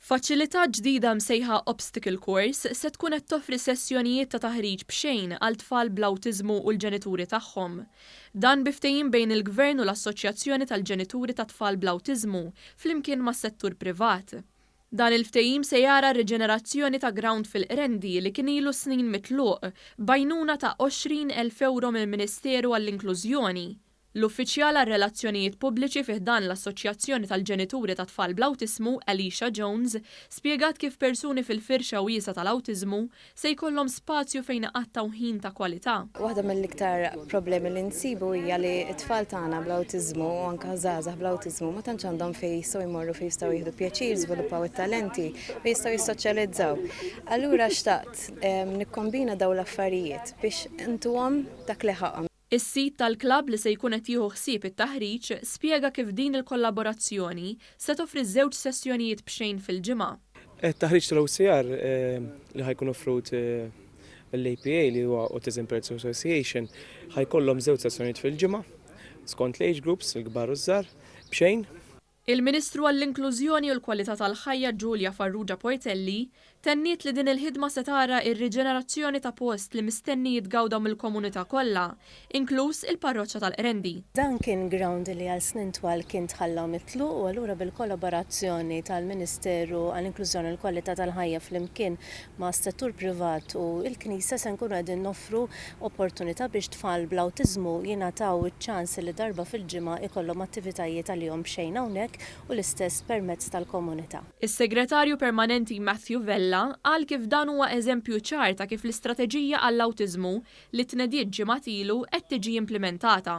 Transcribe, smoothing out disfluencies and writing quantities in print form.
Faċilità ġdida msejħa Obstacle Course se tkun qed toffri sessjonijiet ta' taħriġ b'xejn għal tfal bl-awtiżmu u l-ġenituri tagħhom. Dan bi ftehim bejn il-Gvern u l-Assoċjazzjoni tal-Ġenituri ta' Tfal bl-Awtiżmu flimkien mas-settur privat. Dan il-ftehim se jara r-riġenerazzjoni ta' grawnd fil-Qrendi li kien ilu snin mitluq, b'għajnuna ta' 20,000 ewro mill-Ministeru għall-Inklużjoni. L-Uffiċjal għar-Relazzjonijiet Pubbliċi fi ħdan l-Assoċjazzjoni tal-Ġenituri ta' Tfal bl-Awtiżmu, Alicia Jones, spjegat kif persuni fil-firxa wiesgħa tal-awtiżmu se jkollhom spazju fejn iqattgħu ħin ta' kwalità. Waħda mill-iktar problemi li nsibu hija li t-tfal tagħna bl-awtiżmu u anke żgħażagħ bl-awtiżmu ma tantx għandhom fejn jistgħu jmorru fejn jistgħu jieħdu pjaċir, jiżviluppaw it-talenti, fejn jistgħu jissoċjalizzaw. Allura xtaqt nikkombina dawn l-affarijiet biex intuhom dak li ħaqhom. Is-sid tal-klabb li se jkun qed jieħu ħsieb it-taħriġ spjega kif din il-kollaborazzjoni se toffri żewġ sessjonijiet b'xejn fil-ġimgħa. It-taħriġ tal-OCR li ħa jkun offrut mill-APA li huwa Autism Parents Association ħa jkollhom żewġ sessjonijiet fil-ġimgħa skont l-age groups, il-kbar u ż-żgħar, b'xejn. Il-Ministru għall-Inklużjoni u l-Kwalità tal-Ħajja Julia Farrugia Portelli tenniet li din il-ħidma se tara r-riġenerazzjoni ta' post li mistenni jitgawda mill-komunità kollha, inkluż il-parroċċa tal-Qrendi. Dan kien ground li għal snin twal kien tħalla mitluq u allura bil-kollaborazzjoni tal-Ministeru għall-Inklużjoni u l-Kwalità tal-Ħajja flimkien mas-settur privat u l-Knisja se nkunu qegħdin noffru opportunità biex tfal bl-awtiżmu jingħataw iċ-ċans li darba fil-ġimgħa jkollhom attivitajiet għalihom b'xejn hawnhekk u l-istess permezz tal-komunità. Is-Segretarju Permanenti Matthew Vella qal kif dan huwa eżempju ċar ta' kif l-istrateġija għall-awtiżmu li tnediet ġimgħat ilu qed tiġi implimentata.